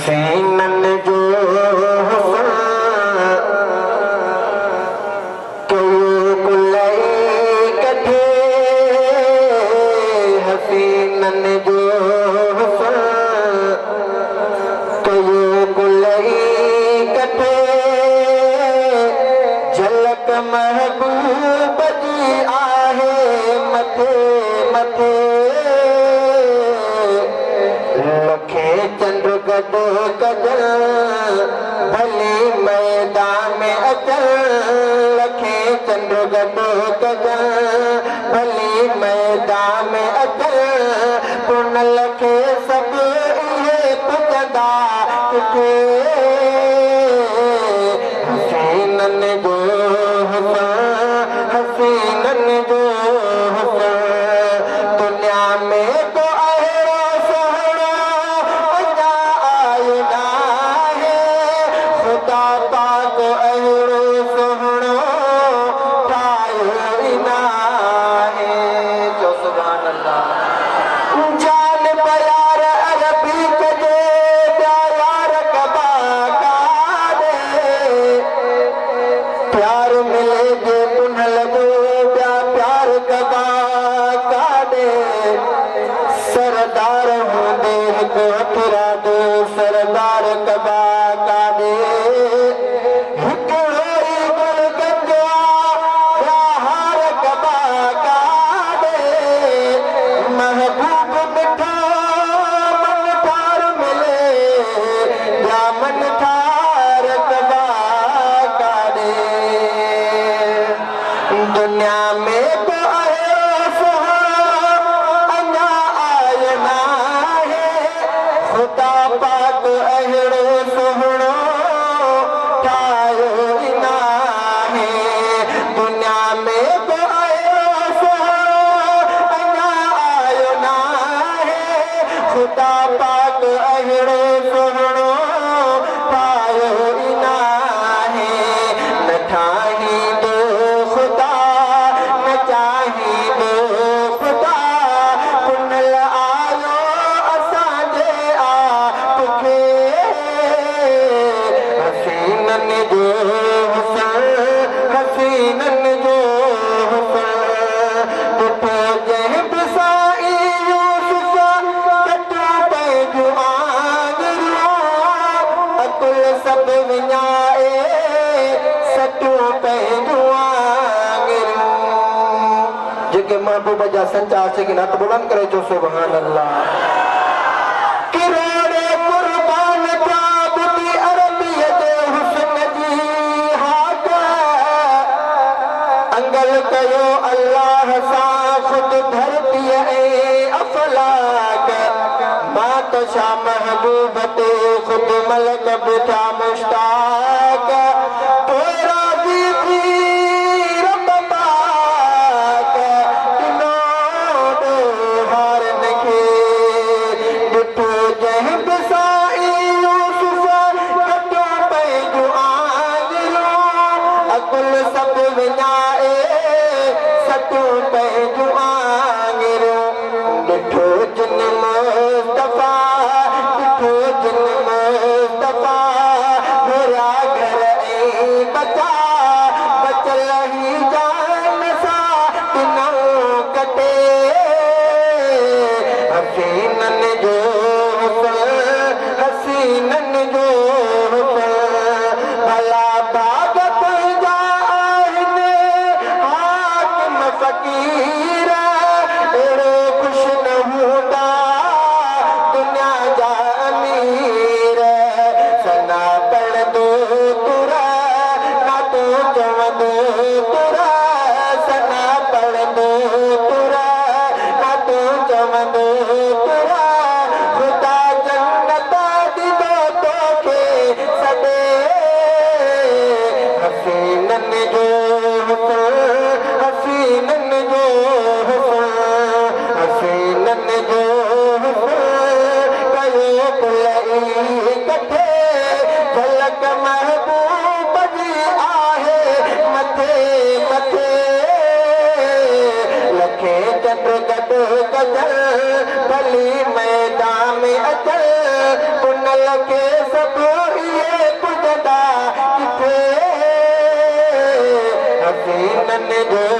حسينن جو حسن ڪيو ڪلئي ڪڍي، حسينن جو حسن ڪيو ڪلئي ڪڍي، جهلڪ محبوب جي آهي مٿي مٿي. لکين چنڊ گڏ ڪجن، ڀلي ميدان ۾ اچن. لکين چنڊ گڏ ڪجن، ڀلي ميدان ۾ اچن. پنهل کي سڀ اهي پڄندا ڪٿي؟ حسينن جو حسن، حسينن جو حسن. دنيا ۾ ڪو اهڙو سهڻو اڃا آيو ناهي. خدا پاڪ اهڙو سهڻو ٺاهيو ئي ناهي. چئو سبحان الله. جان پيار عربي ڪجي، ٻيا يار ڪبا ڪاڏي. پيار ملي جي پنهل جو، ٻيا پيار ڪبا ڪاڏي. سردار هوندي هڪ هٿرادو، سردار ڪبا ڪاڏي. هڪڙو ئي گل گنج آ، ٻيا هار ڪبا ڪاڏي. محبوب مٺو من ٺار ملي، ٻيا من ٺار ڪبا ڪاڏي. دنيا ۾ ڪو اهڙو سهڻو اڃا آيو ناهي. خدا پاڪ اهڙو سهڻو ٺاهيو ئي ناهي. دنيا ۾ ڪو اهڙو سهڻو اڃا آيو ناهي. خدا پاڪ اهڙو سهڻو ٺاهيو ئي ناهي. نه ٺاهيندو خدا، نه چاهيندو خدا. پنهل آيو اسان جي آپ کي. حسينن جو حسن، حسينن جو حسن. ڏٺو جنهن به سائين يوسف، ڪٽيون پنهنجون آڱريون. عقل سڀ وڃائي، سٽيون پنهنجون آڱريون. جيڪي محبوب جا سچا عاشق آهن، هٿ بلند ڪري چئو سبحان الله. ڪروڙين قربان ٿيا ٻڌي عربيء جي حسن جي هاڪ. انگل ڪيو الله سان خود ڌرتيء ۽ افلاڪ. مان ته ڇا محبوب تي خود ملڪ به ٿيا مشتاق. پوء راضي ٿي رب پاڪ، ڏنو ڏوهارن کي. ڏٺو جنهن به سائين يوسف، ڪٽيون پنهنجون آڱريون. عقل سڀ وڃائي، سٽيون پنهنجون آڱريون. ڏٺو جن مصطفيٰ، ڏٺو جن مصطفيٰ. گهريا گهر ۽ ٻچا، بچل هي جان سان ڏنئون ڪٽي. حسينن جو حسن، حسينن جو حسن. ڀلا ڀاڳ تنهنجا آهن حاڪم فقير، اهڙو خوش نه هوندا دنيا جا امير. ثنا پڙهندو تر، نعتون چوندو تر. ثنا پڙهندو تر، نعتون چوندو تر. خدا جنت ڏيندو توکي. جو.